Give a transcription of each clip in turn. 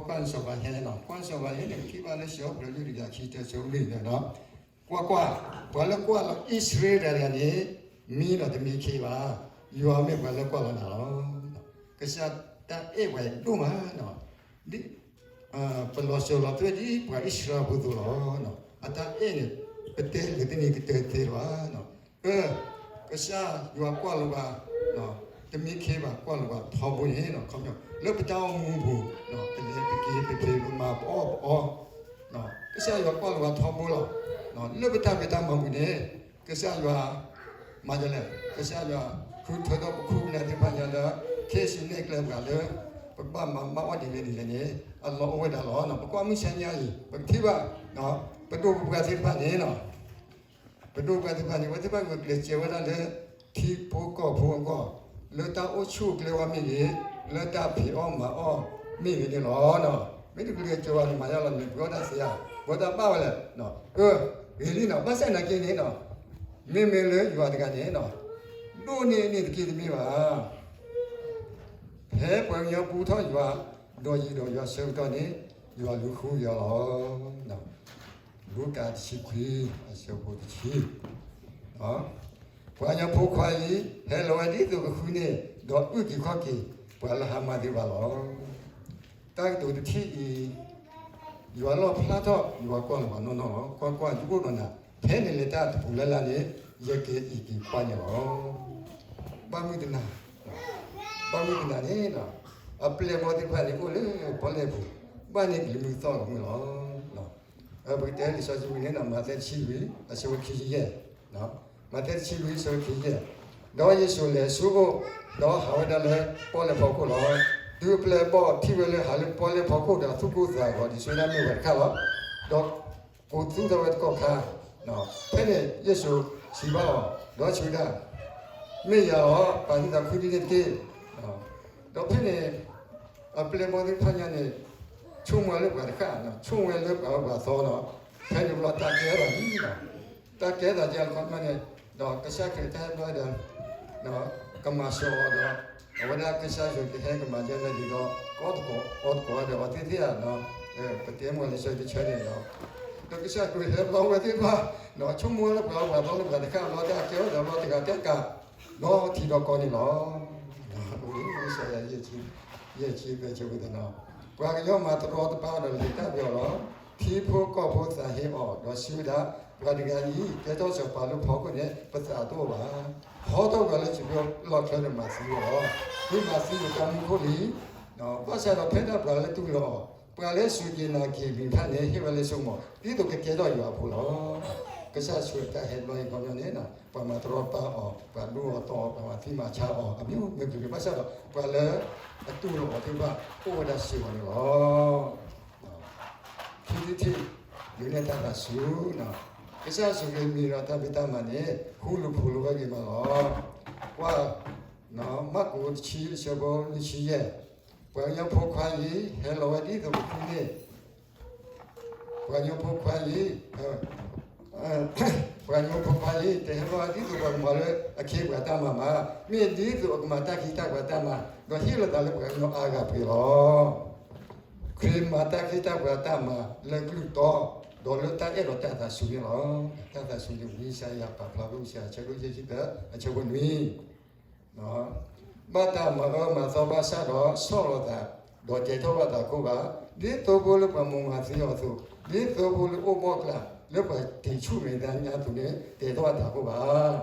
ကွၢ်စီၤပၤဟဲနီၤ, ကွၢ်စီၤပၤဟဲန့ၣ် ပထံၣ်ဘၣ်လၢ စီၤပၤယိၤတကယၤခံတၢ ဆၢဖိလွံၢ်န့ၣ်ဒီး, ကွၢ်ကွၢ်, ပှၤလၢကွၢ်လီၤအံၣ်စရ့လးတဂၤန့ၣ် မံဒီးတမံခ့ဘၣ်, ယွၤမ့ၢ်ပှၤလၢကွၢ်လီၤနၤလီၤ. ကစၢ်တၢ်အဲၣ်ပှၤဒိၣ်မးနီၤ, ဒ် ပလီၤစၢၤလီၤသွဲၣ်ဒ်ပှၤအံၣ်စရ့လးဖိအသိးလီၤ. အတၢ်အဲၣ်န့ၣ် ပတဲလၢတနံၤကတၢၢ်သ့လီၤ. အၢ ကစၢ်ယွၤကွၢ်လီၤပှၤ တမံခ့ဘၣ်, ကွၢ်လီၤပှၤထီဘိန့ၣ် ခီပညီ လၢပတၢ်အိၣ်မူပူၤ ပလဲၤပက့ၤပဖံးပမၤပအီၣ်ပအီ, ကစၢ်ယွၤကွၢ်လီၤပှၤထီဘိလီၤ. လၢပတၢ်ဖံးတၢ်မၤပူၤန့ၣ် ကစၢ်ယွၤ မၤဒ်လဲၣ်, ကစၢ်ယွၤ ဃုထၢထီၣ်ပခိၣ်ပနၢ်သ့ၣ်တဖၣ်ညါလၢ ခဲအံၤန့ၣ်ကျဲပှၤလၢ ပကဘၣ်မၤဘၣ်အီၣ်ဒ်လဲၣ်ဒ်လဲၣ်န့ၣ် အလီၢ်အိၣ်ဝဲဒၣ်လီၤ. ပကွၢ်မုၢ်ဆါညါအံၤ ပကထံၣ်ဘၣ် ပဒိၣ်ပပှၢ်သ့ၣ်တဖၣ်န့ၣ်လီၤ. ပဒိၣ်ပပှၢ်သ့ၣ်တဖၣ်န့ၣ် အဝဲသ့ၣ်တဖၣ်ဂုာ်ကျဲးစၢးဝဲဒၣ်လၢ ထံဖိကီၢ်ဖိအဂီၢ်, လၢတၢ်အိၣ်ဆူၣ်အိၣ်ချ့ဝဲမ့ၢ်ဂ့ၤ, လၢတၢ်ဖံးအီၣ်မၤအီၣ်မ့ၢ်ဂ့ၤန့ၣ်လီၤ. မ့ၢ်တဂုာ်ကျဲးစၢးဝဲန့ၣ် မၤယါလီၤန့ၣ် ပှၤအီၣ်တၢ်သ့ဧါ, ပှၤတၢ်ဘၣ်ဝဲလဲၣ်. အၢ ဂ့ၤလံနီၤ, ဘၣ်ဆၣ်သနာ်က့န့ၣ် မ့မ့ၢ်လၢယွၤတဂၤန့ၣ် ဒိၣ်န့ၢ်န့ၢ်တက့ၢ်တမ့ၢ်ဘၣ်. ဖဲပှၤကညီပူထီၣ်ယွၤ ဒီးယံၤဒီးယွၤဆၢကတီၢ်န့ၣ် ယွၤလူၤဃုယွၤလီၤ. လူၤကၣ်တဆံခွံ အဆၢဖိတဆံ, ပှၤကညီဖိခွါအံၤ ဟဲလီၤဝဲဒ်သိးကဃုန့ၢ် ဒီးအုၣ်က့ၤခီၣ်က့ၤ ပှၤလၢဟါမၢ်သ့ၣ်တဖၣ်လီၤ. တၢ်ကတိၤတထံၣ်အံၤ ယွၤလီၣ်ဖျါထီၣ် ယွၤကွၢ်လီၤပှၤနီၢ်နီၢ်လီၤ. ကွၢ်ကွၢ်, ယအိၣ်ဒီးနၤ ဖဲနလဲၤတၢ်တပူၤလၢ်လၢ်န့ၣ် ယကအဲၣ်က့ၤကွၢ်န့ၣ်လီၤ. ဘၣ်မုၢ်တနၤ, ဘၣ်မုၢ်တနၤန့ၣ် အပျဲၢ်အဘီၣ်သ့ၣ်တဖၣ်န့ၣ် အိၣ်လၢပီၣ်လဲၣ်ပူၤ, ဘၣ်န့ၢ်ကလံၤမုၢ်သီၣ်လီၤမုၢ်လီၤ. ပကတဲလံာ်စီဆှံဝံၤန့ၣ် မးသဲတဆံလွံၢ် အဆၢဖိခံဆံယဲၢ်, မးသဲတဆံလွံၢ် အဆၢဖိခံဆံယဲၢ်, ဒီးယ့ၣ်ၡူးလဲၤဆူအအိၣ်, ဒီးဟးဝဲဒၣ်လၢပီၣ်လဲၣ်ဖီခိၣ်လီၤ. တုၤအပျဲၢ်အဘီၣ်ထံၣ်ဝဲလၢဟးလၢပီၣ်လဲၣ်ဖီခိၣ်ဒီး သူၣ်ကိၢ်သးဂီၤ ဒ်သိးဝဲဒၣ်မ့ၢ်ပှၤတခါလီၤ. ဒီးကိးသူၣ်ထီၣ်ဝဲတကီၢ်ခါ, ဖဲန့ၣ်ယ့ၣ်ၡူးစံးဘၣ်အီၤ, ဒီးစံးဝဲဒၣ်, မ့ၢ်ယၤလီၤ, ပာ်သုသးခုဒ်န့ၣ်တက့ၢ်. ဒီးဖဲန့ၣ် အပျဲၢ်အဘီၣ်သ့ၣ်တဖၣ်ညါန့ၣ် ဆိကမိၣ်ဝဲလၢပှၤတဃၣ်, ဆိကမိၣ်ဝဲလၢပှၤအၢပှၤသီလီၤ. ဖဲန့ၣ်ဘျီတၢ်ကဲထီၣ်လံလီၤ. တၢ်ကဲထီၣ်ဒ်လဲၣ်ခီပညီန့ၣ်, ဒီးကစၢ်ခရံာ်တၢ်ဟဲဘျီဒီး ကမၤစၢၤအီၤဒီး အဝဲဒၣ်ကစၢ်ယွၤကဟဲကမၤယဲလဲၣ်ဒ်သိး ကအီၣ်သကိးအီသကိးဒီးအဝဲသ့ၣ်ဧါ, ပတဲမ့ၢ်လံာ်စီဆှံတဆၢန့ၣ်လီၤ. ဒီးကစၢ်ခရံာ်ဟဲဘျီဝဲသ့ၣ်တဖၣ် ဆိကမိၣ်ဝဲလၢပှၤအၢပှၤသီလၢပှၤတဃၣ်ဘျီ တၢ်ကဲထီၣ်ဒီးဘျီတဂၤတၢ်ကး ဒီးထံဒီးကီၢ်န့ၣ်လီၤ. ယဲၢ်ဆံသၢဆၢဝံသနီၤ, ပှၤကညီမၤတရီတပါဒီးလဲၤတၢ်ပျီလီၤ. ထံဖိကီၢ်ဖိသးဟ့အီၤဒီးစံးဝဲဒၣ်, ပှၤတဂၤအံၤ ကဲထီၣ်စီၤပၤလၢဖီခိၣ်န့ၣ် ပသးတအိၣ်ဘၣ်. ဟီထီၣ်ပှၤလၢစံးဘျုးလီၢ်ချၢဒီးမၤသံအီၤလီၤ. သုမၤသံယတၢ်မူခိၣ်လံ. ဘၣ်ဆၣ်ဒီးဖဲဒၣ်ပှၤလၢတူၢ်လိာ်အီၤ, ပှၤလၢစူၢ်က့ၤနာ်က့ၤမံၤတဖၣ်န့ၣ် ဟ့ၣ်ဝဲလၢစိကမီၤ ဒ်သိးကကဲထီၣ်ယွၤအဖိလီၤ. ကစၢ်ဆိၣ်ဂ့ၤတၢ်ဟဲဘျီအံၤခီပညီန့ၣ် ပှၤမၤတရီတပါအီၤ, ပှၤဒိအီၤတီအီၤ, ပှၤမၤသံမၤဆါအီၤ အမျိုးမျိုးကလုာ်ကလုာ် ဘၣ်ဆၣ်ဒီး ပှၤလၢအတူၢ်လိာ်အီၤသ့ၣ်တဖၣ် အိၣ်ဝဲဒၣ်စ့ၢ်ကီးန့ၣ်လီၤ. ခံထံၣ်တထံၣ် ဒုးနဲၣ်တၢ်သးစူၤ, ကစၢ်ယ့ၣ်ၡူးခရံာ်မံၤဒီးတၢ်ဖံးတၢ်မၤန့ၣ် ဃူလိာ်ဖိးလိာ်ဝဲဂ့ၤမးလီၤ. ကွၢ် မၢ်ကူးတဆံ အဆၢဖိလွံၢ်ဆံယဲၢ်, ပှၤကညီဖိခွါအံၤ ဟဲလီၤဝဲဒ်သိးကဃုန့ၢ် ပှၤကညီဖိခွါအံၤ, ပှၤကညီဖိခွါအံၤ တဟဲဘၣ်ဒ်သိးပှၤကမၤလၢအခ့အပှၤတၢ်မၤဘၣ်, မ့ၢ်ဒ်သိးအကမၤတၢ်ခ့တၢ်ပှၤတၢ်မၤ, ဒီးဟ့ၣ်လိာ်သးလၢပှၤကညီအါဂၤပှဲၤလီၤ. ခရံာ်မၤတၢ်ခ့တၢ်ပှၤတၢ်မၤလၢကလုၢ်တီ, ဒီးလၢတၢ်အဲၣ်ဒီးတၢ်သးစူၤန့ၣ်လီၤ. တၢ်သးစူၤန့ၣ် ဝံယၡါယၤပာ်ဖျါဝဲ ဝံယၡါယၤ အဆၢဒိၣ်ယဲၢ်ဆံသၢ အဆၢဖိနွံ ဘၣ်တၢ်မၤအၢမၤသီဘၣ်ဆၣ်ဒီး ဆီၣ်လီၤသး, ဒီးတဲာ်ထီၣ်ဘၣ်တၢ်ခိၣ်ဘၣ်, ဒ်သိဖိလၢပှၤမိၣ်မၤသံအီၤအသိး, ဒ်သိဖိလၢအိၣ်ဘီၣ်ကျး လၢပှၤတ့ၢ်ဆူၣ်မဲာ်ညါအသိးန့ၣ် တဲာ်ထီၣ်ဘၣ်တၢ်ခိၣ်ဘၣ်.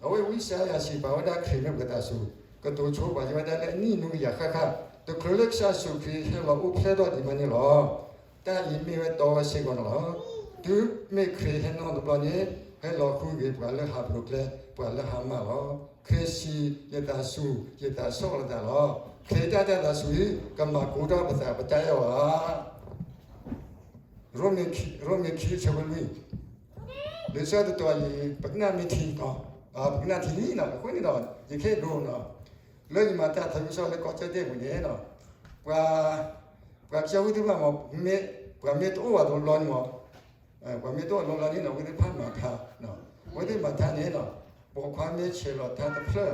အဝဲဝံယၡါယၤစံးပာ်ဝဲဒၣ်ခရံာ်မ့ၢ်ပှၤသးစူၤ, ကတိၤဆိပာ်ယဲဝဲဒၣ်လၢအနံၣ်နွံကယၤဃၣ်ဃၣ်, တချုးလၢကစၢ်ယ့ၣ်ၡူးခရံာ်ဟဲလီၤအိၣ်ဖျဲၣ်ထီၣ်ဒံးမးန့ၣ်လီၤ. တၢ်အံၤမ့ၢ်ဝဲတီဝဲစ့ၢ်ကီးန့ၣ်လီၤ. တုၤမ့ၢ်ခရံာ်ဟဲနီၢ်တဘျီန့ၣ် ဟဲလီၤဃုဂ့ၤပှၤလၢဟးဖျိးကျဲ, ပှၤလၢဟါမၢ်လီၤ. ခရံာ်စံး ယသးစူၤ, ယသးဆီၣ်လီၤသးလီၤ. ခရံာ်တၢ်တၢ်သးစူၤအံၤ ကမၤကိးထီၣ်ပသးပတၢ်အဲၣ်ဝဲဧါ. ရိမ့ၤခံ ဆၢဖိလွံၢ်, လံာ်ဆၢတတီၤအံၤ ပကနၣ်မ့ၢ်ထံ, ပကနၣ်ထံလံနီၤ, အဃိန့ၣ်ဒီး ယကဟဲဒိနီၤ, လၢယမၤတၢ်သးခုကစီၣ်လၢကီၢ်ကၠီၣ်တဲၣ်ပူၤန့ၣ်နီၤ, ပှၤ ပှၤကစၢ်ဝံသ့ၣ်တဖၣ်မ့ၢ် ပှၤမ့ၢ်တအိၣ်ဘၣ်တဘျီန့ၣ်မ့ၢ် ပှၤမ့ၢ်တအိၣ်ဘၣ်တဘျီန့ၣ်နီၤ အဝဲသ့ၣ်တဖၣ်မၤထါ, အဝဲသ့ၣ်မၤထါန့ၣ်နီၤ, ပိာ်ခွါမ့ၢ်ဆဲးလီၤထါတဖျၢၣ်,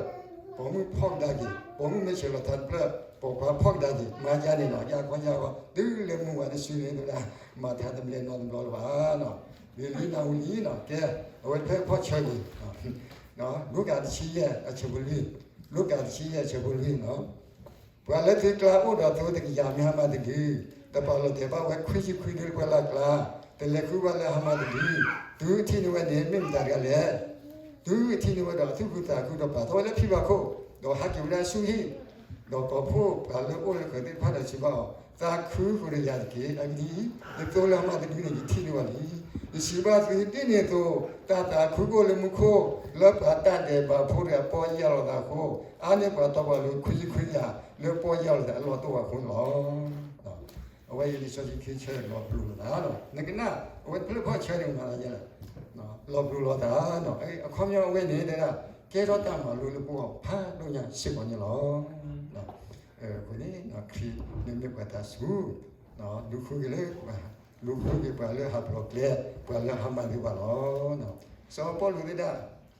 ပိာ်မုၣ်ဖီၣ်ကဒါက့ၤ, ပိာ်မုၣ်မ့ၢ်ဆဲးလီၤထါတဖျၢၣ် ပိာ်ခွါဖီၣ်ကဒါက့ၤ မၤယါန့ၣ်နီၤ ယါခီယါဂီၤ တုၤလၢမုၢ်ဝၤတစုန့ၣ် မၤတၢ်တဘျဲၣ်နီတဘျီလၢၤဘၣ်နီၤ. လံၤလံၤနၢ်ဟူလံနီၤ ကဲ အဝဲဖဲဖီၣ်ဆၢန့ၣ် လူၤကၣ်တဆံယဲၢ်အဆၢဖိလွံၢ်, လူၤကၣ်တဆံယဲၢ်အဆၢဖိလွံၢ်နီၤ ပှၤလၢသုကျါအိၣ်ဒီးသုတကယၤမ့ၢ်ဟါမၢ်တဒု, တပာ်လီၤတဲာ်ဘၣ်ဝဲခွံဆံခွံဒုတပှဲၤလၢ်ကျါ, တလဲၤဃုဘၣ်လၢဟါမၢ်တဒု, တုၤအထံၣ်န့ၢ်ဝဲန့ၣ် မ့ၢ်မတၤတဂၤလဲၣ်. တုၤအထံၣ်န့ၢ်ဝဲဒီးအသူၣ်ခုသးခုဒီးပာ်ထီၣ်ဝဲလၢဖံဘၣ်ခိၣ်, ဒီးဟးက့ၤဝဲဒၣ်ဆူဟံၣ်, ဒီးကီၢ်ခိၣ်ပှၤလၢအိၣ်လၢဃၢၤသ့ၣ်တဖၣ်ဒီးစံးဘၣ်အီၤ, သးခုဃုာ်ဒီးယၤတက့ၢ်. အဂ့ၢ်ဒ်အံၤ, ယသိလၢဟါမၢ်တဒုန့ၣ် ယထံၣ်န့ၢ်ဝဲလံ. ယစံးဘၣ်သုဒ်န့ၣ်အသိး, တၢ်သးခုကအိၣ်လၢမူခိၣ်, လၢပှၤတၢ်ဒဲးဘးဖိတဂၤပီၢ်ယၢ်လီၤသးအဃိ, အါန့ၢ်ပှၤတီပှၤလိၤခွံဆံခွံဂၤ လၢပီၢ်ယၢ်လီၤသးအလီၢ်တအိၣ်ဘၣ်အဃိန့ၣ်လီၤ. အဝဲအံၤလံာ်စီဆှံခံဆၢလီၤပလိာ်လိာ်သးလီၤ. နကနၣ် အဝဲဖဲလၢဖီၣ်ဆၢန့ၣ်မၤသးယဲလဲၣ်, လီၤပလိာ်လိာ်သးလီၤ. အခီပညီအဝဲန့ၣ်တဲဒၣ် ကဲထီၣ်တၢ်မၤလိလၢပဂီၢ်ဖးဒိၣ်ညါစ့ၢ်ကီးန့ၣ်လီၤ. အဃိန့ၣ် ခရံာ်န့ၣ်မ့ၢ်ပှၤသးစူၤ, လူၤဃုက့ၤလၢပှၤ, လူၤဃုက့ၤပှၤလၢဟးဖျိးကျဲ, ပှၤလၢဟါမၢ်ဒံးဘၣ်လီၤ. စီၤပီလူးတဲဒၣ် တၢ်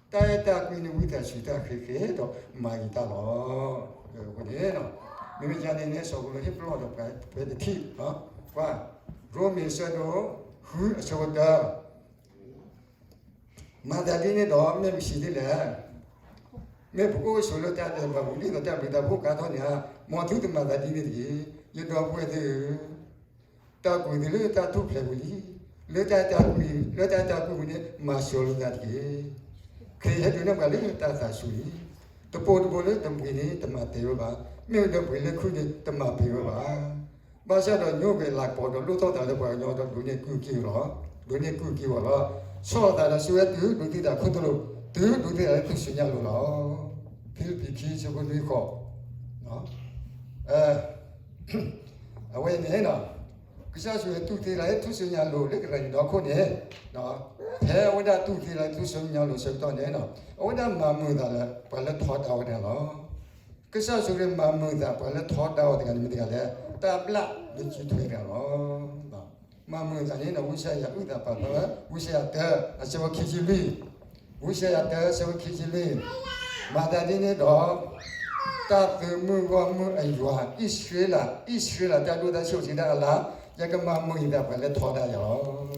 အဲၣ်တၢ်ကွံန့ၣ် ဝံသးစူၤတၢ်ဃ့ဃ့ဒီးမၤဂ့ၤတၢ်လီၤ. အဃိန့ၣ် မ့မ့ၢ်ယၤန့ၣ်န့ၣ် စီၤပီလူးဟ့ၣ်ပလီၢ်ဒီးပှၤတထံၣ်, ကွၢ် ရိမ့ၤဆၢဒိၣ်ဃုအဆၢဖိတၢ မၤသးဒ်န့ၣ်ဒီး မ့ၢ်ပစံးဒ်လဲၣ်, မ့ၢ်ပကအိၣ်ဆိးလၢတၢ်ဒဲးဘးပူၤ ဒ်သိးတၢ်ဘျုးတၢ်ဖှိၣ်ကါထီၣ်န့ၣ်ဧါ, မ်သုတမၤသးဒ်န့ၣ်တဂ့ၤ. ယဒီပုၢ်ဝဲၢ်သ့ၣ်ဧၢ, တၢ်ကွံာ်သုလၢတၢ်ထူၣ်ဖျဲးပူၤလံ, လၢတၢ်အဲၣ်တၢ်ကွံ, လၢတၢ်အဲၣ်တၢ်ကွံပူၤန့ၣ် မၤစှၤလိာ်သးတက့ၢ်. ခရံာ်ဟဲဒုးနဲၣ်ပှၤလၢတၢ်သးစူၤလံ. တပိၤတပိၤလၢတမှံၤန့ၣ် တမၤတဲာ်ဝဲဘၣ်, မ့ၢ်ဝဲဒီးပှ့ၤလၢခုန့ၣ် တမၤပှ့ၤဝဲဘၣ်. ဘၣ်ဆၣ်ဒီးညိကွံာ်လၤကပီၤဒီးလိၣ်ထီၣ်သးလၢပှၤကညီဒီး ဒိးန့ၢ်ကုၢ်က့ၤလီၤ, ဒိးန့ၢ်ကုၢ်က့ၤဝဲလီၤ. ဆီၣ်လီၤသးဒီးစံးဝဲ တုၤဒိးသံသးခိၣ်သလုး, တုၤဒိးသံသးလၢထူၣ်စုညါအလိၤလီၤ. ဖံလံးပံးခံဆၢဖိနွံဃိး, အဝဲန့ၣ် ကစၢ်ယ့ၣ်ၡူးတူၢ်သံသးလၢထူၣ်စုညါအလိၤလၢကရၢနံၤဒီခိၣ်န့ၣ်, ဖဲအဝဲဒၣ်တူၢ်သံသးလၢထူၣ်စုညါအလိၤဆၢကတီၢ်န့ၣ်, အဝဲဒၣ်မၤမုာ်သးလၢပှၤလၢထီဒါဝဲဒၣ်လီၤ. ကစၢ်ယ့ၣ်ၡူးခရံာ်မၤမုာ်သးပှၤလၢထီဒါအီၤတဂၤန့ၣ်မ့ၢ်တဂၤလဲၣ်, တၢ်ဘျၣ်လၢစုထွဲတဂၤလီၤ. မၤမုာ်သးန့ၣ် ဝံယၡါယၤအုၣ်သးပာ်ဖျါဝဲ ဝံယၡါယၤတၢ အဆၢဖိခံဆံလွံၢ်, ဝံယၡါယၤတၢ အဆၢဖိခံဆံလွံၢ်, မၤသးဒ်န့ၣ်ဒီး တၢ်သုးမုၢ်ဂီၢ်မုၢ်အယွၤ အံၣ်စရ့လး, အံၣ်စရ့လးတၢ်ဒိၣ်တၢ်ဆံးအိၣ်ဆံးဒၣ်အလါ, ယကမၤမုာ်ယသးပှၤလၢထီဒါယၤလီၤ.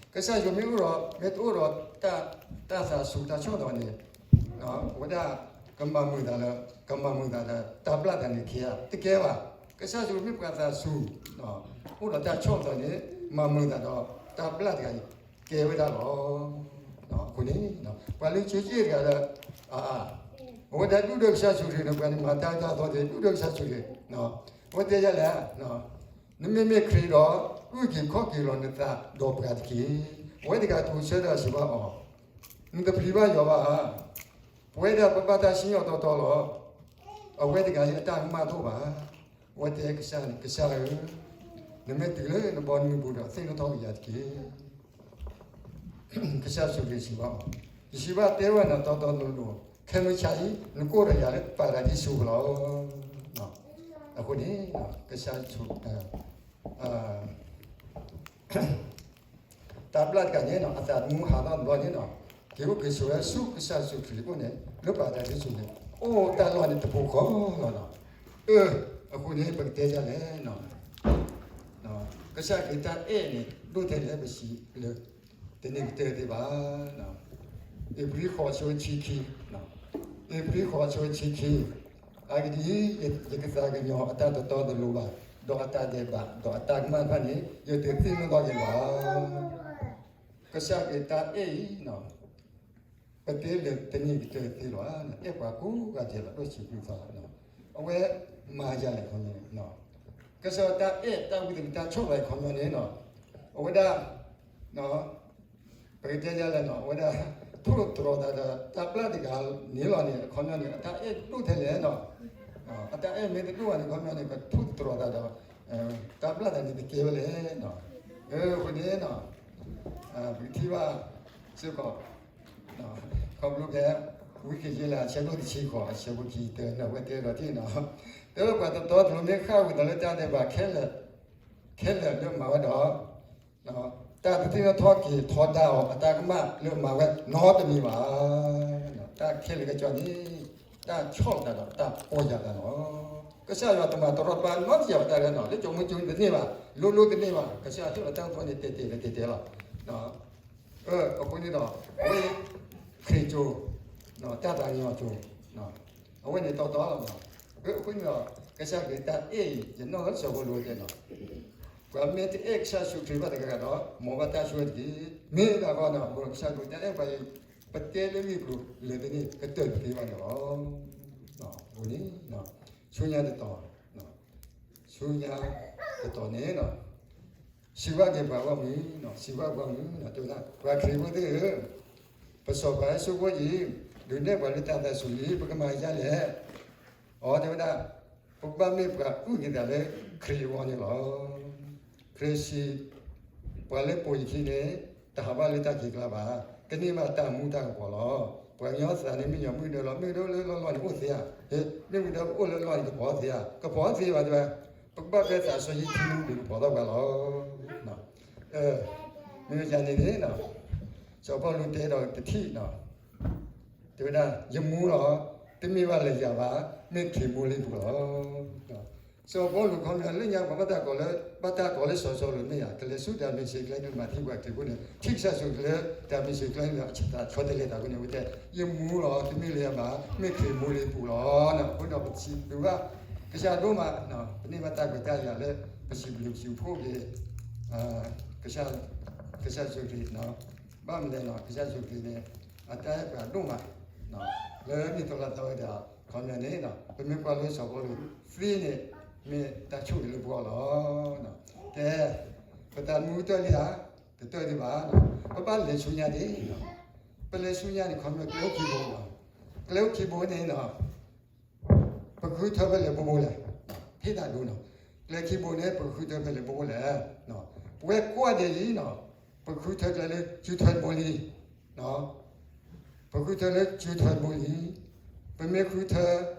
ကစၢ်ယ့ၣ်ၡူးမ့ၢ်အိၣ်ဒီး မ့ၢ်တအိၣ်ဒီး တၢ်သးစူၤတၢ်ဆီၣ်သီန့ၣ် အဝဲဒၣ် ကမၤမုာ်သးလၢ ကမၤမုာ်သးဒီး တၢ်ဘျၣ်သးန့ၣ်ခံဂၤ တကဲဘၣ်. ကစၢ်ယ့ၣ်ၡူးမ့ၢ်ပှၤသးစူၤ အိၣ်ဒီးတၢ်ဆီၣ်သီန့ၣ် မၤမုာ်သးဒီး တၢ်ဘျၣ်တဂၤအံၤ ကဲဝဲဒၣ်လီၤ. အဃိန့ၣ် ပှၤလၢဆၢက့ၣ်တဂၤလၢ အဝဲဒၣ်ဒူၣ်ဒီးကစၢ်ယ့ၣ်ၡူးခရံာ်န့ၣ် ပှၤန့ၣ်မၤတၢ်တၢ်သီသ့ၣ် ဒူၣ်ဒီးကစၢ်ယ့ၣ်ၡူးခရံာ် အဝဲတဲယၤလဲၣ် နမ့မ့ၢ်ခရံာ်ဒီး အုၣ်က့ၤခီၣ်က့ၤလီၤနသးဒီးပှၤတက့ၢ်. အဝဲတဂၤတိၤဆၢတၢ်စံးဘၣ်အီၤ, နတပျံၤဘၣ်ယွၤဘၣ်ဧါ. ပဝဲဒၣ်ပဘၣ်တၢ်စံၣ်ညီၣ်တီတီလီၤ. အဝဲတဂၤအံၤအတၢ်ကမၣ်တအိၣ်ဘၣ်. အဝဲတဲကစၢ်န့ၣ် ကစၢ်ဧၢ, နမ့ၢ်တုၤလၢနဘီနမုၢ်ပူၤဒီး သ့ၣ်နီၣ်ထီၣ်က့ၤယၤတက့ၢ်. ကစၢ်ယ့ၣ်ၡူးခရံာ်စံးဘၣ်အီၤ, ယစံးဘၣ်တဲဝဲနၤတီတီလိၤလိၤ, ခဲမုၢ်ဆါအံၤ နကအိၣ်ဒီးယၤလၢပၤရဒံစူၤလီၤ. အဃိန့ၣ် ကစၢ်ယ့ၣ်ၡူး တၢ်ဘျၣ်တဂၤန့ၣ် အသးသမူဟးထီၣ်တဘျီန့ၣ် က့ၤအိၣ်က့ၤဆိးဝဲဆူကစၢ်ယ့ၣ်ၡူးခရံာ်အအိၣ်န့ၣ် လၢပၤရဒံစူၤန့ၣ် အိၣ်တၢ်လီၢ်န့ၣ်တပူၤဃီလီၤ. အဃိန့ၣ် ပကတဲဒ်လဲၣ်, ကစၢ်ခရံာ်တၢ်အဲၣ်န့ၣ် ဒိၣ်ထဲလဲၣ်ပစံးလၢ တန့ၢ်ကတၢၢ်သ့ဘၣ်. ဧ့ၤဘြံၤဃိးဆၢဆံခံ, ဧ့ၤဘြံၤဃိးဆၢဆံခံ, အဂ့ၢ်ဒ်အံၤ, ယကသးကညီၤအတၢ်တတီတလိၤဘၣ်, ဒီးအတၢ်ဒဲးဘး, ဒီးအတၢ်ကမၣ်တဖၣ်န့ၣ် ယတသ့ၣ်နီၣ်ထီၣ်က့ၤဘၣ်. ကစၢ်ခရံာ်တၢ်အဲၣ်အံၤ ပတဲလၢတန့ၢ်ကတၢၢ်သ့လီၤ. အဲၣ်ပှၤကိးဂၤဒဲးလီၤ ဒိၣ်ဆံးပူၤသီ, အဝဲမၤယၤလဲၣ်ခီပညီန့ၣ် ကစၢ်တၢ်အဲၣ်တၢ်ဝံသးစူၤတၢ်ဆီၣ်သီခီပညီန့ၣ် အဝဲဒၣ် ပကတဲဒ်လဲၣ်နီၤ အဝဲဒၣ် ထိၣ်သတြီၤသးဒီးတၢ်ဘျၣ်တဂၤန့ၣ်လီၤန့ၣ် အခီပညီန့ၣ် အတၢ်အဲၣ်ဒိၣ်ထဲလဲၣ်နီၤ. အတၢ်အဲၣ်မ့ၢ်တဒိၣ်ဘၣ်န့ၣ် အခီပညီန့ၣ် ကထိၣ်သတြီၤသးဒီး တၢ်ဘျၣ်သးန့ၣ်တကဲဝဲလဲၣ်နီၤ. အဃိန့ၣ် ပကထံၣ်ဘၣ်စ့ၢ်ကီး ခီဖျိဖဲ ဝံက့ၤယဲလၢအဆၢဒိၣ်တဆံဃိး အဆၢဖိခံ တဲဝဲဒၣ်တ့ၢ်နီၤ တဲဝဲပှၤတတီတလိၤမ့ၢ်ဃၣ်ဝံၤဒီးလၢတၢ်ဒဲးဘးခဲလၢာ် ခဲလၢာ်လၢမၤဝဲဒီး တၢ်တသ့ၣ်နီၣ်ထီၣ်က့ၤထီဒါအီၤ အတၢ်ကမၣ်လၢမၤဝဲနီတမံၤဘၣ်. တၢ်ခဲလၢာ်ကစီၣ်န့ၣ် တၢ်ဆီၣ်သးဒီးတၢ်ပီၢ်ယၢ်သးလီၤ. ကစၢ်ယွၤတမၤတရီတပါနီတစဲးဘၣ်တၢ်လၢနီၤ, လၢကၠိမုၢ်ကၠိတန့ၢ်ဘၣ်, လိၤလိၤတန့ၢ်ဘၣ်, ကစၢ်ယွၤဟ့ၣ်လီၤတၢ်အိၣ်သီန့ၣ် တဲာ်တဲာ်လီၤတဲာ်တဲာ်လီၤ. အဃိန့ၣ်ဒီး အဝဲ ခရံာ်ကၠိ, တၢ်သးကညီၤကၠိ, အဝဲန့ၣ်တီတီလီၤ. အဃိန့ၣ်ဒီး ကစၢ်ခရံာ်တၢ်အဲၣ်အံၤ ယနီၢ်လီၤစီၤပီလူးတဲနီၤ, ပှၤမ့ၢ်တအဲၣ်ကစၢ်ယ့ၣ်ၡူးခရံာ်ဘၣ်တဂၤဒီး မ်ဘၣ်တၢ်ဆိၣ်ဂ့ၤတက့ၢ်. မ့ၢ်ဒၣ်ဃီနီၤ ကစၢ်ခရံာ်တၢ်အဲၣ်ပှၤအံၤ ပတဲလၢဂ့ၢ်ကျိၤလၢာ်သ့န့ၣ် ကတၢၢ်တသ့ဘၣ်န့ၣ်လီၤ. အဃိန့ၣ် ဆူညါတတီၤ, ဆူညါတတီၤန့ၣ် စံးဘၣ်က့ၤပှၤဂီၢ်မုၢ်, စံးဘၣ်ပှၤဂီၢ်မုၢ်, တဲဝဲဒၣ် ပှၤခရံာ်ဖိသ့ၣ်ဧၢ, ပစီၤပၤဟဲဆိကမိၣ်အံၤ ဒုးနဲၣ်ပှၤလၢတၢ်သးစူၤလံ, ပကမၤယါလဲၣ်. အီ တဲဝဲဒၣ် ပကဘၣ်မ့ၢ်ပှၤအုၣ်က့ၤသးလၢခရံာ်အဂီၢ်န့ၣ်လီၤ. ခရံာ်စံး ပှၤလၢပိာ်ယခံန့ၣ် တဟးဘၣ်လၢတၢ်ခံးကျါဘၣ်, ကန့ၢ်ဘၣ်တၢ်မူတၢ်ကပီၤလီၤ. ပှၤကညီသးန့ၣ် မ့ၢ်ညီမုၢ်ဒၢလီၤ, မ့ၢ်ဒၢလၢလီၢ်လီၢ်န့ၣ်အိၣ်သ့ဧါ, မ့ၢ်မုၢ်ဒၢအိၣ်လၢလီၢ်န့ၣ် ကပီၤသ့ဧါ, ကပီၤသ့ဘၣ်တဲဝဲ, ပကဘၣ်ဖဲသးစီဆှံထံမူဒုးကပီၤထီၣ်ပှၤလီၤ. မ့ၢ်မ့ၢ်ယၤန့ၣ်န့ၣ် စီၤပီလူးတဲဒီးတထံၣ်နီၤ, တဲဝဲဒၣ် ယမူလီၤ, တမ့ၢ်ဘၣ်လၢယၤဘၣ်, မ့ၢ်ခရံာ်မူလၢယပူၤလီၤ. စီၤပီလူးခီပညီလၢညါပှၤဘၣ်တၢ်ကိးလၢ ဘၣ်တၢ်ကိးလၢစီၤစီလူးမ့ၢ်ဧါ, ကလဲၤဆူတၢ်မ့ၢ်စ့ၢ်ကျဲ ကမၤထံပှၤခရံာ်ဖိန့ၣ် ထံၣ်ကစၢ်ယ့ၣ်ၡူးခရံာ်လၢတၢ်မ့ၢ်စ့ၢ်ကျဲန့ၣ် အဆၢတဲာ်လဲၤတၢ်ဖိန့ၣ် အဝဲတဲ ယမူလီၤ, တမ့ၢ်လၢယၤဘၣ်, မ့ၢ်ခရံာ်မူလၢယပူၤလီၤ. အဃိဒီးပစံးဘျုးဘၣ် ကစၢ်ဒိၣ်မး, ပန့ၢ်ဘၣ်တၢ်ခွဲးတၢ်ယာ်လၢ ပစံးဘျုးပစံးဖှိၣ်က့ၤ ကစၢ်ယ့ၣ်ၡူးခရံာ်, ဘၣ်မနုၤလဲၣ်နီၤ ကစၢ်ယ့ၣ်ၡူးခရံာ်န့ၣ် အတၢ်အဲၣ်ပှၤဒိၣ်မး လၢနံၣ်သီလါသီဝဲဒၣ် ခီပညီန့ၣ် ပမ့ၢ်ကွၢ်လၢစီၤပီလူးသ့န့ၣ် မ့ၢ်တၢ်ဆိၣ်ဂ့ၤလၢပဂီၢ်လီၤ. ကဲ ပသးမူတၢၢ်လံဧါ, တတၢၢ်ဒံးဘၣ်, ပဘၣ်လဲၤဆူညါဒ်, ပလဲၤဆူညါန့ၣ် ခီပညီကျဲအိၣ်ခံဘိ, ကျဲအိၣ်ခံဘိန့ၣ် ပကဃုထၢဖဲလဲၣ်ဘိဘိလဲၣ်, ဖဲဒၣ်ဒိနီၤ, ကျဲခံဘိန့ၣ် ပကဃုထၢဖဲလဲၣ်ဘိဘိလဲၣ်, ပဝဲကွၢ်ဒ်အံၤနီၤ, ပဃုထၢကျဲလၢစုထၢတဘိလံ, ပဃုထၢလၢစုထၢတဘိလံ, ပမ့ၢ်ဃုထၢ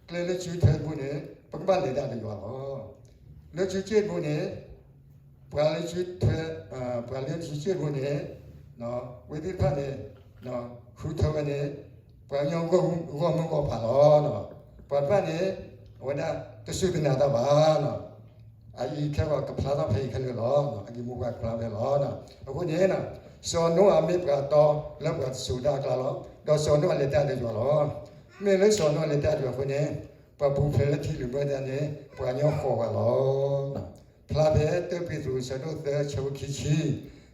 ကျဲလၢစုထၢတဘိန့ၣ် ပကဘၣ်လဲၤတၢ်ဒီးယွၤလီၤ. လၢစုစ့ၣ်တဘိန့ၣ် ပှၤလၢစုထၢ ပှၤလၢစုစ့ၣ်တဘိန့ၣ် ဝဲသ့ၣ်တဖၣ်န့ၣ် ဃုထၢဝဲန့ၣ် ပှၤကညီဂီၢ်မုၢ်ဂီၢ်ပၤလီၤ. ပှၤတဖၣ်န့ၣ် အဝဲဒၣ်တစူၢ်တနာ်တၢ်ဘၣ် အအံၤခဲဂီၤကဖျါထီၣ်ဖဲအံၤခဲလၢာ်လီၤ. အဂ့ၢ်မိၢ်ပှၢ်ကဖျါဖဲလီၤ. အဃိန့ၣ် စီၤနိအၤမ့ၢ်ပှၤတီလၢပှၤတစိၤဒၣ်အကျါလီၤ. ဒီးစီၤနိအၤလဲၤတၢ်ဒီးယွၤလီၤ. မ့ၢ်လၢစီၤနိအၤလဲၤတၢ်ဒီးယွၤအဃိန့ၣ် ပှၤပူၤဖျဲးလၢထံလုာ်ဘၢတၢ်န့ၣ် ပှၤကညီဃိးဂၤလီၤ. ဖျါဖဲတၢပ့းတရူးဆၢဒိၣ်သၢဆၢဖိခံဆံ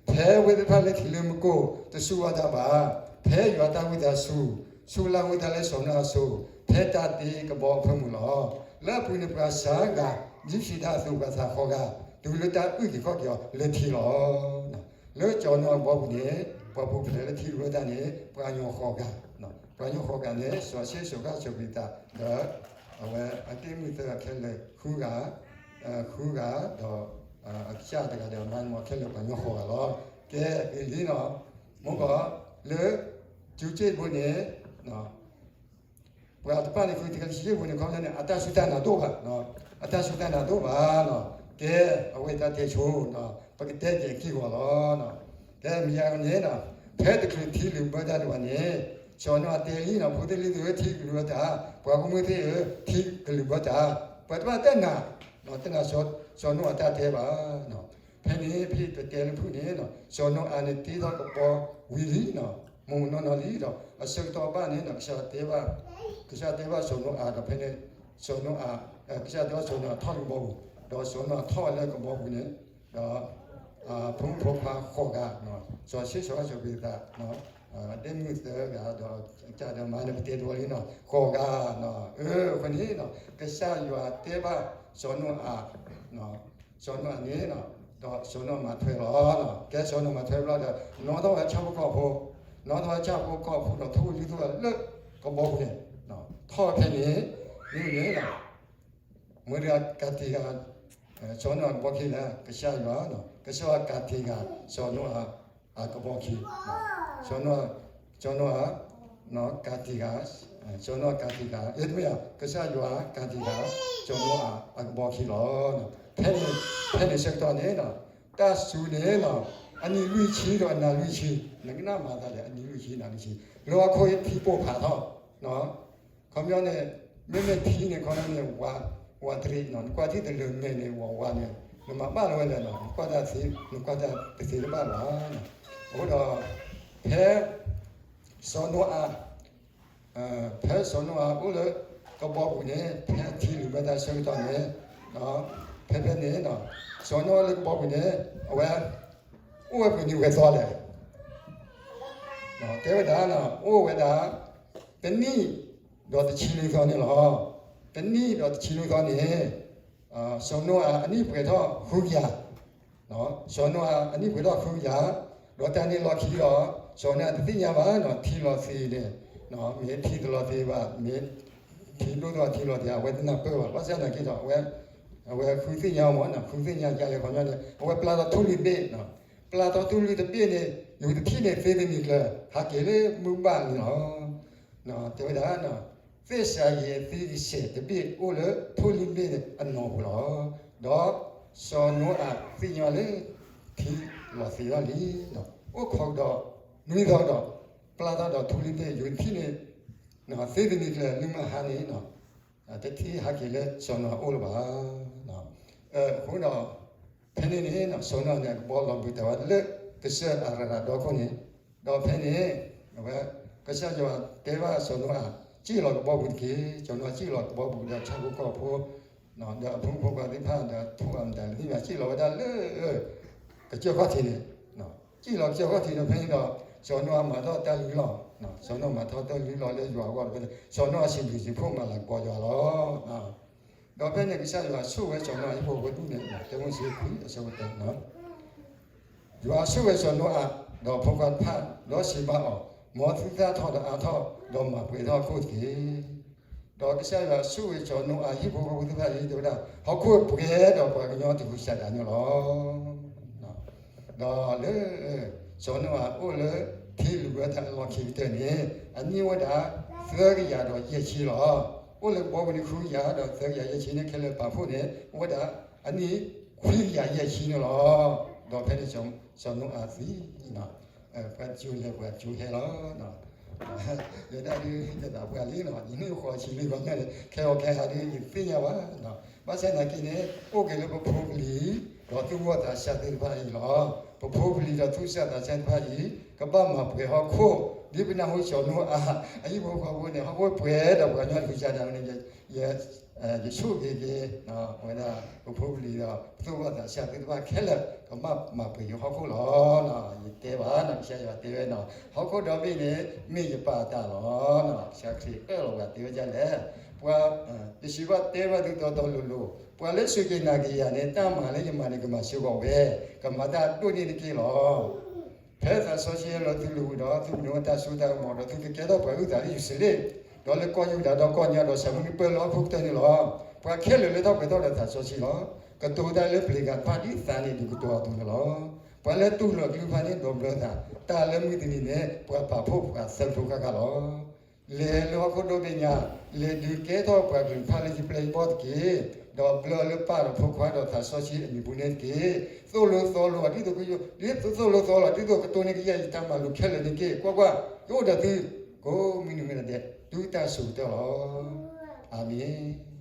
ဖဲဝဲသ့ၣ်တဖၣ်လၢထံလၢမူခိၣ် တစူၢ်ဝဲတၢ်ဘၣ်, ဖဲယွၤတၢ်ဝံသးစူၤ ဆူလၢဝံသးလၢစီၤနိအၤအစိၤ, ဖဲတၢ်တ့ကဘီအဖၢမုၢ်လီၤ. လၢအပူၤန့ၣ်ပှၤစှၤဂၤ ဒ်ဖံးဒၣ်အသိးပှၤသၣ်ဃိးဂၤ တုၤလၢတၢ်အုၣ်က့ၤခီၣ်က့ၤအီၤလၢထံလီၤ. လၢစီၤနိအၤအဘီပူၤန့ၣ် ပှၤပူၤဖျဲးလၢထံလုာ်ဘၢတၢ်န့ၣ် ပှၤကညီဃိးဂၤ, ပှၤကညီဃိးဂၤန့ၣ် စီၤၡ့ၣ် စီၤဃၣ် စီၤပ့းတၢ် ဒီး အဝဲအတ့မုၢ်သၢဂၤခဲလၢာ် ဃုဂၤ, ဃုဂၤဒီး အကစၢ်တဂၤဒီးမၤမီၤခဲလၢာ်ပှၤကညီဃိးဂၤလီၤ. ကဲ ဂ့ၤလံနီၤ, မ့ၢ်ကီး လၢ စုစ့ၣ်တဘိန့ၣ် ပှၤတဖၣ်န့ၣ် ဃုထၢလၢစုစ့ၣ်တဘိန့ၣ် ခီပညီန့ၣ် အတၢ်စူၢ်တၢ်နာ်တအိၣ်ဘၣ်, အတၢ်စူၢ်တၢ်နာ်တအိၣ်ဘၣ်နီၤ. ကဲ အဝဲတၢ်တဲဆိ ပကတဲက့ၤအခံဂီၤလီၤ. ကဲ မ့ၢ်ယၤန့ၣ် ဖဲတချုးထံလုာ်ဘၢတၢ်ဒံးဘၣ်န့ၣ် စီၤနိအၤတဲလံနီၤ, ဖိသ့ၣ်လံၤသ့ၣ်ဧၢ, ထံကလုာ်ဘၢတၢ်, ပှၤဂီၢ်မုၢ်သ့ၣ်ဧၢ, ထံကလုာ်ဘၢတၢ်, ပှၤတဘၣ်တနာ်, တနာ်စီၤနိအၤတၢ်တဲဘၣ်. ဖဲန့ၣ် ဖဲပတဲလၢဖုၣ်န့ၣ် စီၤနိအၤန့ၣ်တ့ထီၣ်ကဘီဝံၤလံနီၤ, မ့ၢ်နီၢ်နီၢ်လံဒီး အဆၢကတီၢ်ဘၣ်န့ၣ် ကစၢ်တဲဘၣ်, ကစၢ်တဲဘၣ်စီၤနိအၤဒီးဖဲန့ၣ် စီၤနိအၤ, ကစၢ်တဲဘၣ်စီၤနိအၤထီၣ်လၢကဘီပူၤ, ဒီးစီၤနိအၤထီၣ်ဝဲလၢကဘီပူၤန့ၣ် ဒီး ဖိမုၣ်ဖိခွါဃိးဂၤ, စီၤၡ့ၣ် စီၤဃၣ် စီၤပ့းတၢ်, အတ့မုၢ်သၢဂၤဒီး ကစၢ်ဒီးမၤန့ၣ် ပတဲတဝီလံနီၤ, ဃိးဂၤ, အဃိန့ၣ် ကစၢ်ယွၤတဲဘၣ်စီၤနိအၤ, စီၤနိအၤန့ၣ် ဒီးစီၤနိအၤမၤထွဲလီၤ. ကဲစီၤနိအၤမၤထွဲဘျီဒီး နီၣ်ထီၣ်ဝဲဆၣ်ဖိကီၢ်ဖိ, နီၣ်ထီၣ်ဝဲဆၣ်ဖိကီၢ်ဖိဒီးထိၣ်ဝဲလံထိၣ်ဝဲလၢကဘီပူၤန့ၣ်, ထီၣ်ဝဲဖဲန့ၣ်, မ့ၢ်န့ၣ် မ့ၢ်တဂၤကၤတံာ်ဃာ် စီၤနိအၤကဘီခံလဲၣ်, ကစၢ်ယွၤ, ကစၢ်ယွၤကၤတံာ်ဃာ် စီၤနိအၤအကဘီခံ, စီၤနိအၤ, စီၤနိအၤ, ကၤတံာ်ဃာ်, စီၤနိအၤကၤတံာ်ဃာ်, အ့ တမ့ၢ်ဧါ, ကစၢ်ယွၤကၤတံာ်ဃာ် စီၤနိအၤအကဘီခံလီၤ. ဖဲန့ၣ်, ဖဲန့ၣ်ဆၢကတီၢ်န့ၣ် တၢ်စူၤန့ၣ် အနံၤလွံၢ်ဆံဒီးအနၤလွံၢ်ဆံ, နကနၣ်မၤသးလဲၣ် အနံၤလွံၢ်ဆံ နၤလွံၢ်ဆံ, လၢဟီၣ်ခိၣ်ထံပိာ်ဖးထီၣ်, ခီပညီန့ၣ် မ့မ့ၢ်ထံန့ၣ်ခီန့ၣ် ဝးတရံးနီၤ, နကွၢ်ထံတလၢာ်မဲာ်န့ၣ် ဝးဝးန့ၣ် နမၤဘၣ်လီၤဝဲလဲၣ်နီၤ, နကွၢ်တၢ်သ့, နကွၢ်တၢ်တသ့တဘၣ်ဘၣ်. အဃိဒီး ဖဲ စီၤနိအၤ ဖဲစီၤနိအၤအိၣ်လၢကဘီပူၤန့ၣ် ဖဲထံလုၢ်ဘၢတၢ်ဆၢကတီၢ်န့ၣ်, ဖဲဖဲန့ၣ် စီၤနိအၤလၢကဘီပူၤန့ၣ် အဝဲ အိၣ်ဝဲပှဲၤနံၣ်ပှဲၤသီလဲၣ်. တဲဝဲဒၣ် အိၣ်ဝဲဒၣ် တနံၣ်ဒီးတဆံနွံသီန့ၣ်လီၤ. တနံၣ်ဒီးတဆံနွံသီန့ၣ် စီၤနိအၤအနံၣ်ပှဲၤထီၣ်ဃုကယၤ, စီၤနိအၤအနံၣ်ပှဲၤထီၣ်ဃုကယၤ, ဒီးတၢ်န့ၣ်လီၢ်ခံဒီး စီၤနိအၤတသ့ၣ်ညါဘၣ်နီၤ, ထံလီၤသ့န့ၣ် မ့ၢ်ထံတလီၤသ့ဘၣ်, မ့ၢ်ထံဒိၣ်ထီၣ်ထံလီၤသ့ အဝဲတနၢ်ပၢၢ်ဘၣ်. ဘၣ်ဆၣ်သနာ်က့ဒီး အဝဲ အဝဲဃုသ့ၣ်ညါမ့ၢ်နီၤ, ဃုသ့ၣ်ညါကလဲၤခီညီန့ၣ် အဝဲပျၢ်ထီၣ်ထူလံၤတဘ့ၣ်, ပျၢ်ထီၣ်ထူလံၤတဘ့ၣ်န့ၣ် ယူၤတထံၣ်န့ၣ် သ့တနံၤကျၢၤ ဟးက့ၤလၢမုၢ်ဘၣ်န့ၣ်လီၤ. တဲဝဲဒၣ် သ့ၣ်စၤယံးသ့ကစဲးတဘ့ၣ်အိၣ်လၢထူလံၤတဘ့ၣ်န့ၣ်အနီၢ်ပူၤလီၤ. ဒီးစီၤနိအၤသ့ၣ်ညါလၢ ထံလီၤသ့ထီၣ်လံ, အိၣ်ခိးကဒီး နွံသီဒီး ပျၢ်ထီၣ်ဒီးထူလံၤတဘ့ၣ် ယူၤတထံၣ်န့ၣ် သ့တနံၤကျၢၤ နမ့ၢ်ဟါန့ၣ် တထံၣ်ဟဲက့ၤလၢစီၤနိအၤအအိၣ်လၢၤဘၣ်. အဃိဒီး ဖဲန့ၣ်န့ၣ် စီၤနိအၤန့ၣ် အကဘီလီၤဘုးတၢ်ဝဲလၢကစၢၢ်အရၤရၤဒီခိၣ်န့ၣ်, ဒီးဖဲန့ၣ် အဝဲ ကစၢ်ယွၤတဲဘၣ်စီၤနိအၤ စံၣ်လီၤကဘီပူၤတက့ၢ်. စီၤနိအၤစံၣ်လီၤကဘီပူၤဒီးဆၣ်ဖိကီၢ်ဖိ ဒီးအဖိမုၣ်ဖိခွါသ့ၣ်တဖၣ်ဒီးထိၣ်အမတၤလၢသ့ၣ်ညါ စံၣ်လီၤဝဲဒၣ်လၢ ကစၢၢ်ခီၣ်ထံးန့ၣ်, စံၣ်လီၤကစၢၢ်ခီၣ်ထံးန့ၣ် ဖဲန့ၣ်ဒီး စီၤနိအၤမၤထီၣ်တၢ်လုၢ်လီၢ်, စီၤနိအၤမၤထီၣ်တၢ်လုၢ်လီၢ်လၢယွၤအဂီၢ်ဒီး ဖဲန့ၣ် စီၤနိအၤစံးဘျုးစံးဖှိၣ်မၤလၤကပီၤယွၤလီၤ. ဒီးဖဲန့ၣ်ကစၢ်ယွၤဆိၣ်ဝဲစီၤနိအၤဟံၣ်ဖိဃီဖိဒ်န့ၣ် တဲဝဲစ့ခွံအဆၢကတီၢ် ယွၤဆိၣ်ဝဲစီၤနိအၤ ဒီးဖိခွါတဖၣ် ဒီးစံးဘၣ်အီၤ, မ်သုသၣ်ထီၣ်ဒီးအါထီၣ် ဒီးမၤပှဲၤထီၣ်ဟီၣ်ခိၣ်တက့ၢ်. ဒီးကစၢ်ယွၤဆိၣ်ဂ့ၤစီၤနိအၤဟံၣ်ဖိဃီဖိသ့ၣ်တဖၣ်အံၤ တဲဝဲဒၣ် ဟီၣ်ခိၣ်ပှဲၤဒီးပှၤကညီတဟူးစၢ်ဒၣ်န့ၣ်လီၤ. ဒီးလၢ စီၤနိအၤအိၣ်လၢထံလုၢ်ဘၢတၢ်အလီၢ်ခံကတၢၢ်န့ၣ် အနံၣ်အိၣ်ဝဲဒၣ်သၢကယၤဒီးယဲၢ်ဆံလီၤ. အိၣ်လၢကဘီပူၤန့ၣ်ဃုကယၤဒီးသၢကယၤယဲၢ်ဆံန့ၣ် ခဲလၢာ်ပာ်ဖှိၣ်န့ၣ် အိၣ်ဝဲဒၣ်အနံၣ်ခွံကယၤယဲၢ်ဆံန့ၣ်လီၤ. ဒီးဖဲန့ၣ်စီၤနိအၤသံ ပှၤကၠိလဲၤပှၤကၠိဟဲလီၤ. ယဲဒၣ်ဒုးယသးပှၢ်လံနီၤ ယန့ၢ်ဃီၤဆံးလံဂီၢ်ညါန့ၣ် ခဲအံၤခဲအံၤဒုးယသ့ၣ်ညါဘၣ်. ဘၣ်ဆၣ်သနာ်က့န့ၣ် အိၣ်က့ၤလၢပဖိပလံၤ ဒီးသူၣ်ဘီၣ်သးစၢ်သ့ၣ်တဖၣ်အံၤလီၤ. ပဖိပလံၤဒီးသူၣ်စၢ်သးစၢ်သ့ၣ်တဖၣ်အံၤ ကဘၣ်မၤပှဲၤဟီၣ်ခိၣ် ဒ်ပနၢ်ဟူစီၤနိအၤ အဟံၣ်ဖိဃီဖိန့ၣ် ဟီၣ်ခိၣ်ပှဲၤဒီးပှၤကညီတဟူးစၢ်ဒၣ်န့ၣ် ယဆိၣ်ဂ့ၤက့ၤ အဝဲဒၣ် ပဖိပလံၤဒီး ပသူၣ်ဘီၣ်သးစၢ်သ့ၣ်တဖၣ်ခဲလၢာ် ကဘၣ်မၤပှဲၤယဟီၣ်ခိၣ်လီၤ. ယတဲဘၣ်နီၤ ကစၢ်ယွၤတဲဝဲနီၤ ဟီၣ်ခိၣ်ဒီဘ့ၣ်န့ၣ် မ့ၢ်ယပၢ်အတၢ်လီၤ. ကစၢ်ခရံာ်အၢၣ်လီၤပှၤတဲဝဲဒ်လဲၣ်. ပှၤ ယစံးဘၣ်တဲဘၣ်သုတီတီလိၤလိၤ ပှၤလၢစူၢ်က့ၤနာ်က့ၤယၤန့ၣ် တၢ်မၤလၢယမၤန့ၣ် ကမၤစၢၤဂီၢ်ဝဲ ကမၤတၢ်ဒိၣ်န့ၢ်တက့ၢ်လီၤ. ဖဲသးစီဆှံဟဲလီၤသုလၢၤဝံၤဒီး သုကဒိးန့ၢ်ဝဲတၢ်စိတၢ်ကမီၤဒီး သုကကဲထီၣ်ပှၤအုၣ်သးလၢယရူၤၡလ့ၣ်, ဒီးလၢကီၢ်ယူဒၤဒီးကီၢ်ညါဒီး စၢမုၢ်နံၣ်ပၢၢ်လၢဟီၣ်ခိၣ်ကတၢၢ်န့ၣ်လီၤ. ပှၤခဲလၢာ်လၢထီၣ်ပှဲၤထီၣ်ဒီးသးစီဆှံလီၤ. ကတိၤတၢ်လၢပျ့ၤဂၤတဖၣ်ဒ်သးန့ၣ် ဒုးကတိၤအသိးန့ၣ်လီၤ. ပှၤလၢတူၢ်လိာ်အကလုၢ်တဖၣ်န့ၣ် ဒိးဘျၢသး, တၢ်လၢမုၢ်တနံၤန့ၣ် ပှၤပာ်ဖှိၣ်ပှၤသၢဖျိဃၣ်ဃၣ်လီၤ. လဲၤလၢဟီၣ်ခိၣ်ဒီဘ့ၣ်ညါ, လဲၤဒုးကဲထီၣ်ပှၤကလုာ်တဖၣ်လၢယပျဲၢ်ယဘီၣ်တက့ၢ်. ဒီးဘျၢလၢပၢ်ဒီးဖိခွါဒီးသးစီဆှံအမံၤပူၤန့ၣ်တက့ၢ်. သိၣ်လိသီလိအီၤဒ်သိးကယိ, ဒ်သိးသိၣ်လိသီလိအီၤ ဒ်သိးကတိၤန့ၢ်ကယဲၢ်ယတၢ်မၤလိခဲလၢာ်န့ၣ်တက့ၢ်. ကွၢ်ကွၢ်, ယအိၣ်ဒီးသု ကိးမုၢ်နံၤမုၢ်နၤဒဲး တုၤတၢ်စိၤကတၢၢ်လီၤ. အၤမ့ၣ်.